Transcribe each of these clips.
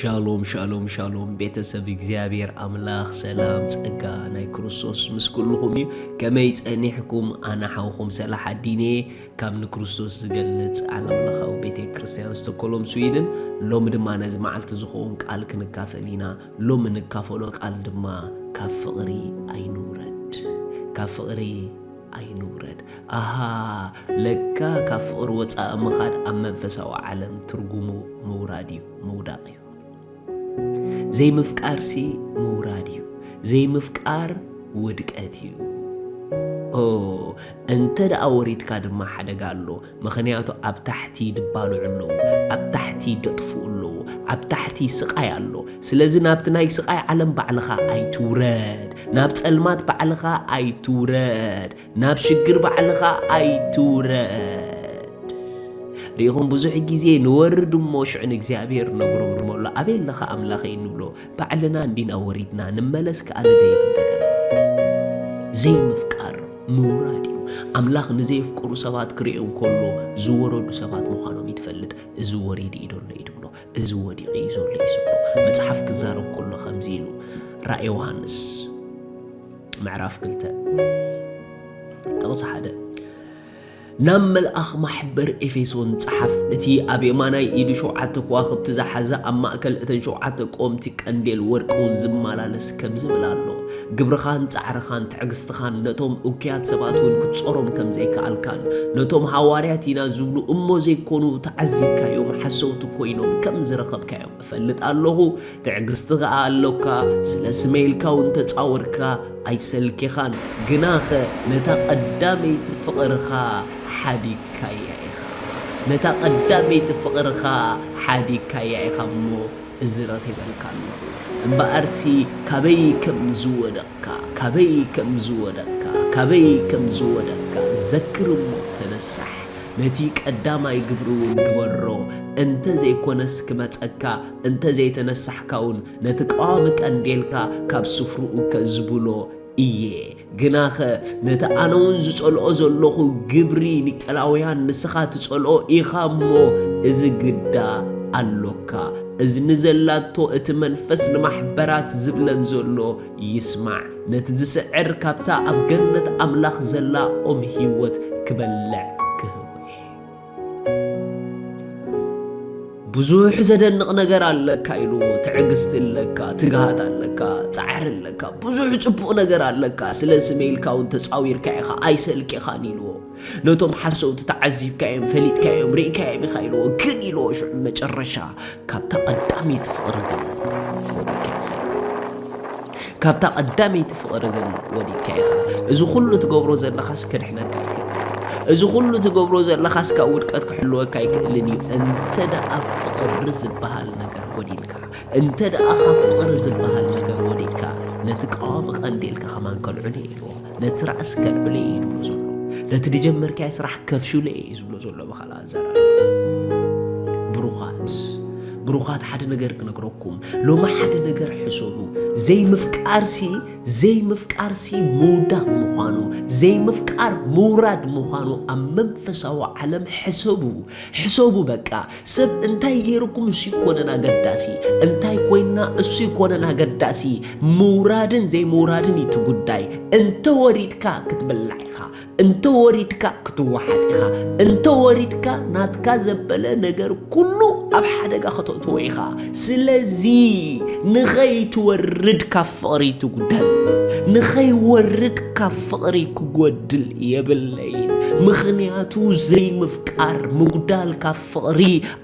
ሻሎም ሻሎም ሻሎም፣ ቤተሰብ እግዚኣብሔር ኣምላኽ ሰላም ጸጋ ናይ ክርስቶስ ምስ ኩልኹም እዩ። ከመይ ጸኒሕኩም? ኣነ ሓውኹም ሰላሓዲን እየ። ካብ ንክርስቶስ ዝገልጽ ዓለም ለኻዊ ቤተ ክርስቲያን ስቶኮሎም ስዊድን። ሎሚ ድማ ነዚ መዓልቲ ዝኸውን ቃል ክንካፈል ኢና። ሎሚ ንካፈሎ ቃል ድማ ካብ ፍቕሪ ኣይንውረድ፣ ካብ ፍቕሪ ኣይንውረድ። ኣሃ፣ ለካ ካብ ፍቕሪ ወጻኢ ምኻድ ኣብ መንፈሳዊ ዓለም ትርጉሙ ምውራድ እዩ፣ ምውዳቕ እዩ። ዘይምፍቃርሲ ምውራድ እዩ። ዘይምፍቃር ውድቀት እዩ። ኦ፣ እንተ ደኣ ወሪድካ ድማ ሓደጋ ኣሎ። ምኽንያቱ ኣብ ታሕቲ ድባልዑ ኣለዉ፣ ኣብ ታሕቲ ደጥፍኡ ኣለዉ፣ ኣብ ታሕቲ ስቓይ ኣሎ። ስለዚ ናብቲ ናይ ስቓይ ዓለም ባዕልኻ ኣይትውረድ፣ ናብ ጸልማት ባዕልኻ ኣይትውረድ፣ ናብ ሽግር ባዕልኻ ኣይትውረድ። ርኢኹም፣ ብዙሕ ግዜ ንወርድ እሞ ሽዑ ንእግዚኣብሔር ነጉረምርመሉ፣ ኣበይ ኣለኻ ኣምላኸይ ንብሎ። ባዕልና እንዲና ወሪድና፣ ንመለስ ከኣ ንደይብ እንደገና። ዘይምፍቃር ምውራድ እዩ። ኣምላኽ ንዘየፍቅሩ ሰባት ክርእዮም ከሎ ዝወረዱ ሰባት ምዃኖም እዩ ትፈልጥ። እዚ ወሪዱ እዩ ዘሎ እዩ ትብሎ። እዚ ወዲቑ እዩ ዘሎ እዩ ዝብሎ። መጽሓፍ ክዛረብ ከሎ ከምዚ ኢሉ፣ ራእይ ዮሃንስ ምዕራፍ ክልተ ጥቕሲ ሓደ፣ ናብ መልኣኽ ማሕበር ኤፌሶን ጸሓፍ። እቲ ኣብ የማናይ ኢዱ ሸውዓተ ከዋኽብቲ ዝሓዘ፣ ኣብ ማእከል እተን ሸውዓተ ቆምቲ ቀንዴል ወርቂ እውን ዝመላለስ ከምዚ ይብል ኣሎ፣ ግብርኻን ጻዕርኻን ትዕግስትኻን፣ ነቶም እኩያት ሰባት እውን ክትጾሮም ከም ዘይከኣልካን፣ ነቶም ሃዋርያት ኢና ዝብሉ እሞ ዘይኮኑ ተዓዚብካዮም ሓሰውቲ ኮይኖም ከም ዝረኸብካዮም እፈልጥ ኣለኹ። ትዕግስቲ ኸኣ ኣሎካ፣ ስለ ስመይ ኢልካ እውን ተጻወርካ፣ ኣይሰልኬኻን። ግናኸ ነታ ቀዳመይቲ ፍቕርኻ ሓዲግካያ ኢኻ። ነታ ቀዳመይቲ ፍቕርኻ ሓዲግካያ ኢኻ እሞ፣ እዚ ረኺበልካ ኣለኹ። እምበኣርሲ ካበይ ከም ዝወደቕካ፣ ካበይ ከም ዝወደቕካ፣ ካበይ ከም ዝወደቕካ ዘክር እሞ ተነሳሕ። ነቲ ቀዳማይ ግብሪ እውን ግበሮ። እንተ ዘይኮነስ ክመጸካ፣ እንተ ዘይተነሳሕካ እውን ነቲ ቀዋሚ ቀንዴልካ ካብ ስፍርኡ ከዝብሎ እየ። ግናኸ ነቲ ኣነ እውን ዝጸልኦ ዘለኹ ግብሪ ኒቀላውያን ንስኻ ትጸልኦ ኢኻ እሞ፣ እዚ ግዳ ኣሎካ። እዝኒ ዘላቶ እቲ መንፈስ ንማሕበራት ዝብለን ዘሎ ይስማዕ። ነቲ ዝስዕር ካብታ ኣብ ገነት ኣምላኽ ዘላ ኦም ህይወት ክበልዕ ክህቦ እየ። ብዙሕ ዘደንቕ ነገር ኣለካ ኢልዎ። ትዕግስቲ ኣለካ፣ ትግሃት ኣለካ፣ ጻዕሪ ኣለካ፣ ብዙሕ ጽቡቕ ነገር ኣለካ። ስለ ስመይ ኢልካ እውን ተጻዊርካ ኢኻ፣ ኣይሰልኬኻን ኢልዎ። ነቶም ሓሰውቲ ተዓዚብካዮም፣ ፈሊጥካዮም፣ ርኢካዮም ኢኻ ኢልዎ። ግን ኢልዎ ሽዑ መጨረሻ ካብታ ቀዳመይቲ ፍቕሪ ግን ወዲቅካ ኢኻ። ካብታ ቀዳመይቲ ፍቕሪ ግን ወዲቅካ ኢኻ። እዚ ኩሉ ትገብሮ ዘለኻስ ከድሕነካ ኣይክእልን። እዚ ኩሉ ትገብሮ ዘለኻስ ካብ ውድቀት ክሕልወካ ኣይክእልን እዩ። እንተ ደኣ ፍቕሪ ዝበሃል ነገር ጎዲልካ፣ እንተ ደኣ ካብ ፍቕሪ ዝበሃል ነገር ወዲቅካ፣ ነቲ ቀዋሚ ቀንዴልካ ከማን ከልዕሎ እየ ኢልዎ። ነቲ ራእሲ ከልዕሎ እየ ዝብሎ ዘሎ። ነቲ ዝጀመርካዮ ስራሕ ከፍሽሎ እየ ዝብሎ ዘሎ ብኻልእ ኣዘራርባ። ብሩኻት፣ ብሩኻት፣ ሓደ ነገር ክነግረኩም። ሎሚ ሓደ ነገር ሕሰቡ። ዘይምፍቃርሲ፣ ዘይምፍቃርሲ ምውዳቕ ምዃኑ፣ ዘይምፍቃር ምውራድ ምዃኑ ኣብ መንፈሳዊ ዓለም ሕሰቡ። ሕሰቡ በቃ። ሰብ እንታይ ገይርኩም እሱ ይኮነን ኣገዳሲ፣ እንታይ ኮይና እሱ ይኮነን ኣገዳሲ። ምውራድን ዘይምውራድን እዩ እቲ ጉዳይ። እንተ ወሪድካ ክትብላዕ ኢኻ፣ እንተ ወሪድካ ክትወሓጥ ኢኻ፣ እንተ ወሪድካ ናትካ ዘበለ ነገር ኩሉ ኣብ ሓደጋ ከተእትዎ ኢኻ። ስለዚ ንኸይትወርድ ካብ ፍቕሪ ትጉደል፣ ንኸይወርድ ካብ ፍቕሪ ክጎድል የብለይን። ምኽንያቱ ዘይምፍቃር ምጉዳል ካብ ፍቕሪ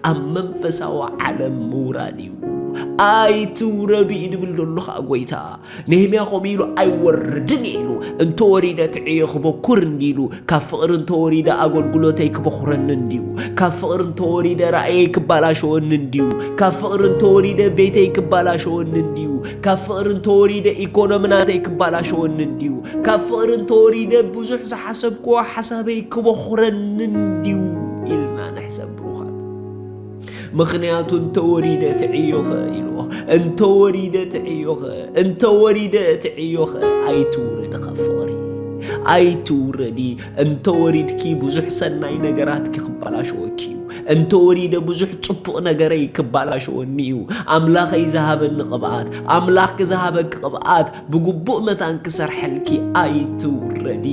ኣብ መንፈሳዊ ዓለም ምውራድ እዩ። ኣይትውረዱ እዩ ድብል ዘሎ ኸኣ ጎይታ። ነህምያ ከምኡ ኢሉ ኣይወርድን እየ ኢሉ። እንተወሪደ ትዕዮ ክበኩር እንዲሉ፣ ካብ ፍቕሪ እንተወሪደ ኣገልግሎተይ ክበኹረኒ እንድዩ፣ ካብ ፍቕሪ እንተወሪደ ራእየይ ክባላሸወኒ እንድዩ፣ ካብ ፍቕሪ እንተወሪደ ቤተይ ክባላሸወኒ እንድዩ፣ ካብ ፍቕሪ እንተወሪደ ኢኮኖሚ ናተይ ክባላሸወኒ እንድዩ፣ ካብ ፍቕሪ እንተወሪደ ብዙሕ ዝሓሰብክዎ ሓሳበይ ክበኹረኒ እንድዩ ኢልና ንሕሰብ ብሩኻት። ምኽንያቱ እንተወሪደ ትዕዮኸ ኢልዎ፣ እንተወሪደ ትዕዮኸ፣ እንተወሪደ ትዕዮኸ ኣይትውረድ ካብ ፍቕሪ። ኣይትውረዲ። እንተወሪድኪ ብዙሕ ሰናይ ነገራትኪ ክበላሸወኪ እዩ። እንተወሪደ ብዙሕ ጽቡቕ ነገረይ ክበላሸወኒ እዩ። ኣምላኸይ ዝሃበኒ ቅብኣት፣ ኣምላኽኪ ዝሃበኪ ቅብኣት ብግቡእ መታን ክሰርሐልኪ ኣይትውረዲ።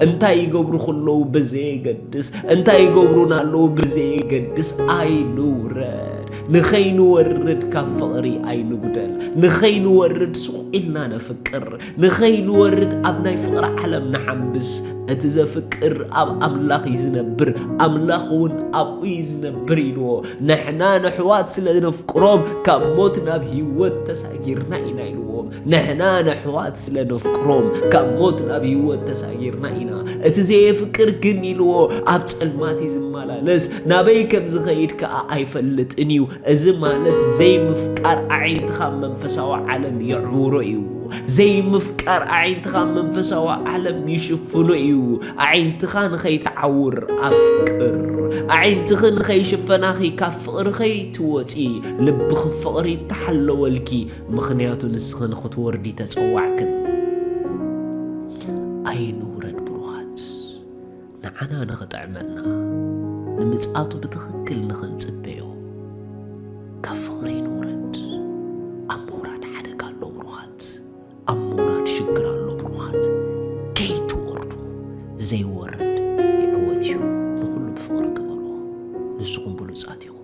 እንታይ ይገብሩ ከለዉ ብዘየገድስ፣ እንታይ ይገብሩና ኣለዉ ብዘየገድስ ኣይንውረድ። ንኸይንወርድ ካብ ፍቕሪ ኣይንጉደል። ንኸይንወርድ ስቕ ኢልና ነፍቅር። ንኸይንወርድ ኣብ ናይ ፍቕሪ ዓለም ንሓምብስ። እቲ ዘፍቅር ኣብ ኣምላኽ እዩ ዝነብር፣ ኣምላኽ እውን ኣብኡ እዩ ዝነብር ኢልዎ። ንሕና ንኣሕዋት ስለ ነፍቅሮም ካብ ሞት ናብ ህይወት ተሳጊርና ኢና ኢልዎም። ንሕና ንኣሕዋት ስለ ነፍቅሮም ካብ ሞት ናብ ህይወት ተሳጊርና ኢና። እቲ ዘየፍቅር ግን ኢልዎ ኣብ ጸልማት እዩ ዝመላለስ፣ ናበይ ከም ዝኸይድ ከኣ ኣይፈልጥን እዩ። እዚ ማለት ዘይምፍቃር ኣዒንትኻ መንፈሳዊ ዓለም የዕውሮ እዩ። ዘይምፍቃር ኣዒንትኻ መንፈሳዊ ዓለም ይሽፍኖ እዩ። ኣዒንትኻ ንኸይትዓውር ኣፍቅር። ኣዒንትኺ ንኸይሽፈናኺ ካብ ፍቕሪ ከይትወጺ ልብኺ ፍቕሪ ተሓለወልኪ። ምኽንያቱ ንስኺ ንኽትወርዲ ተጸዋዕክን። ኣይንውረድ ብሩኻት። ንዓና ንኽጥዕመና፣ ንምጽኣቱ ብትኽክል ንኽንጽበዮ፣ ካብ ፍቕሪ ንውረድ። ኣብ ምውራድ ሓደጋ ኣሎ ብሩኻት፣ ኣብ ምውራድ ሽግር ኣሎ ብሩኻት። ከይትወርዱ፣ ዘይወርድ ይዕወት እዩ። ንኹሉ ብፍቕሪ ግበርዎ፣ ንስኹም ብሉጻት ኢኹም።